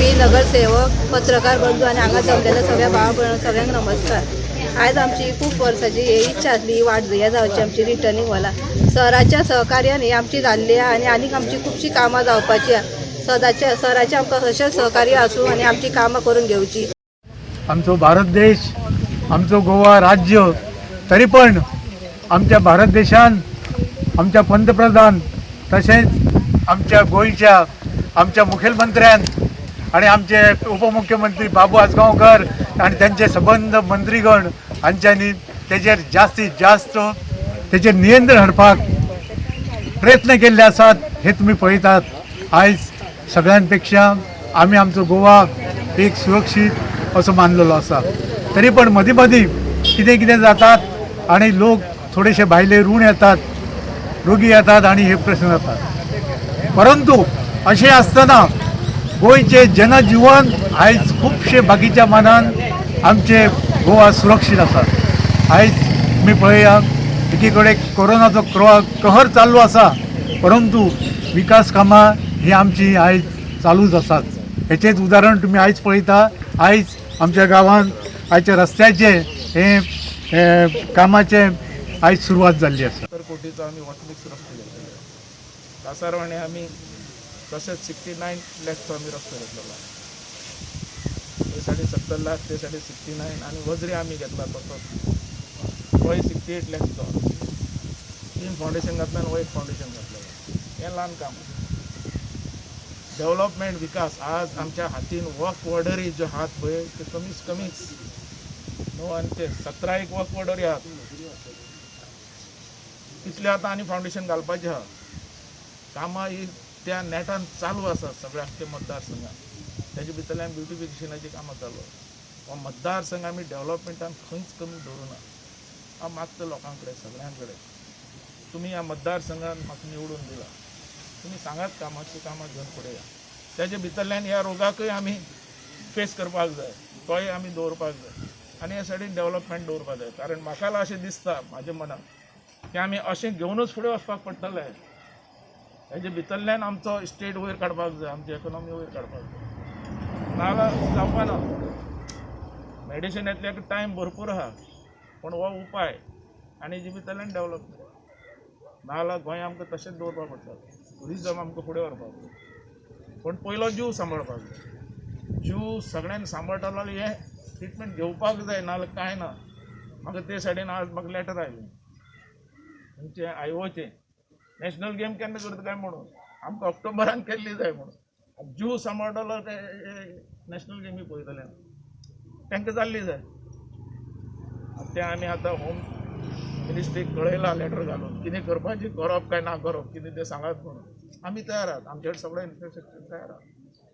P नगरसेवक, पत्रकार बंधू आनी हांगा जमलेल्या सगळ्या भाव भयण, सगळ्यांक नमस्कार. आयज आमची खूब वर्साची ही इच्छा आसली, वाटजुया जावची आमची रिटर्निंग वॉला. सराच्या सहकार्यान ही आमची जाल्ली आहा आनी आनीक आमची खुबशी कामां जावपाची आहा. सदाचे सराचें आमकां अशेंच सहकार्य आसूं आनी आमची कामां करून घेवची. आमचो भारत देश, आमचो गोवा राज्य, तरी पण आमच्या भारत देशान आमच्या पंतप्रधान तशेंच आमच्या गोंयच्या आमच्या मुखेलमंत्र्यान आणि आमचे उपमुख्यमंत्री बाबू आजगांवकर आणि त्यांचे संबंद मंत्रीगण हांच्यांनी तेजेर जास्तीत जास्त तेजेर नियंत्रण हाडपाक प्रयत्न केल्ले आसात, हे तुमी पळयतात. आयज सगळ्यांपेक्षा आमी आमचो गोवा एक सुरक्षीत असो मानलेलो आसा. तरी पण मदीं मदीं कितें कितें जातात आनी लोक थोडेशे भायले ऋण येतात, रोगी येतात आनी हे प्रश्न जातात. परंतु अशें आसतना गोंयचें जनजीवन आयज खुबशे बाकीच्या मानान आमचे गोवा सुरक्षीत आसा. आयज तुमी पळया, एकी कडेन कोरोनाचो कहर चालू आसा, परंतु विकास कामां ही आमची आयज चालूच आसात. हेचेच उदाहरण तुमी आयज पळयता. आयज आमच्या गांवांत आयच्या रस्त्याचे हे हे कामाचे आयज सुरवात जाल्ली आसा. 70 कोटीचो आमी हॉटमिक्स रस्तो घेतलेलो. कासारवाणे आमी तशेंच 69 लॅक्सचो आमी रस्तो घेतलेलो. ते साडे 70 लाख, ते साडे 69. आनी वजरी आमी घेतला तसोच, तोय 68 लॅक्सचो. तीन फावंडेशन घातला आनी हो एक फावंडेशन घातलेलो. हें ल्हान काम. डेव्हलपमेंट, विकास आज आमच्या हातीन वर्क ऑर्डरी ज्यो आहात पळय, ते कमीच कमीच न्हू. आनी ते 17 एक वर्क ऑर्डरी आहात, तितले आतां आनी फावंडेशन घालपाचें आहा. कामां ही त्या नेटान चालू आसा सगळ्या आख्खे मतदारसंघात. तेजे भितरल्यान ब्युटिफिकेशनाची कामां चालू आसा. हो मतदारसंघ आमी डेव्हलपमेंटान खंयच कमी दवरूना. हांव मागता लोकां कडेन, सगळ्यां कडेन, तुमी ह्या मतदारसंघान म्हाका निवडून दिला, तुमी सांगात, कामाची कामां घेवन फुडें या. तेजे भितरल्यान ह्या रोगाकय आमी फेस करपाक जाय, तोय आमी दवरपाक जाय आनी ह्या सायडीन डेव्हलपमेंट दवरपाक जाय. कारण म्हाका अशें दिसता म्हाज्या मनाक की आमी अशें घेवनूच फुडें वचपाक पडटलें. हेजे भितरल्यान आमचो स्टेट वयर काडपाक जाय, आमची इकॉनॉमी वयर काडपाक जाय. नाजाल्यार जावपाना. मेडिसिन येतल्याक टायम भरपूर आहा, पूण हो उपाय आनी हेजे भितरल्यान डेव्हलपमेंट. नाजाल्यार गोंय आमकां तशेंच दवरपाक पडटलें. टुरिजम आमकां फुडें व्हरपाक जाय, पूण पयलो जीव सांबाळपाक जाय. जीव सगळ्यांनी सांबाळटलो जाल्यार हें ट्रिटमेंट घेवपाक जाय, नाजाल्यार कांय ना. म्हाका ते सायडीन आज म्हाका लेटर आयलें तुमचें आयओचें, नॅशनल गेम केन्ना करता काय म्हणून, आमकां ऑक्टोबरान केल्ली जाय म्हणून. जीव सांबाळटलो ते नॅशनल गेमी पळयतले, तांकां जाल्ली जाय. तें आमी आतां होम मिनिस्ट्रीक कळयलां लेटर घालून, कितें करपाचें, करप काय ना करप, कितें तें सांगात म्हणून. आमी तयार आहात, आमचे कडेन सगळें इन्फ्रास्ट्रक्चर तयार आहा.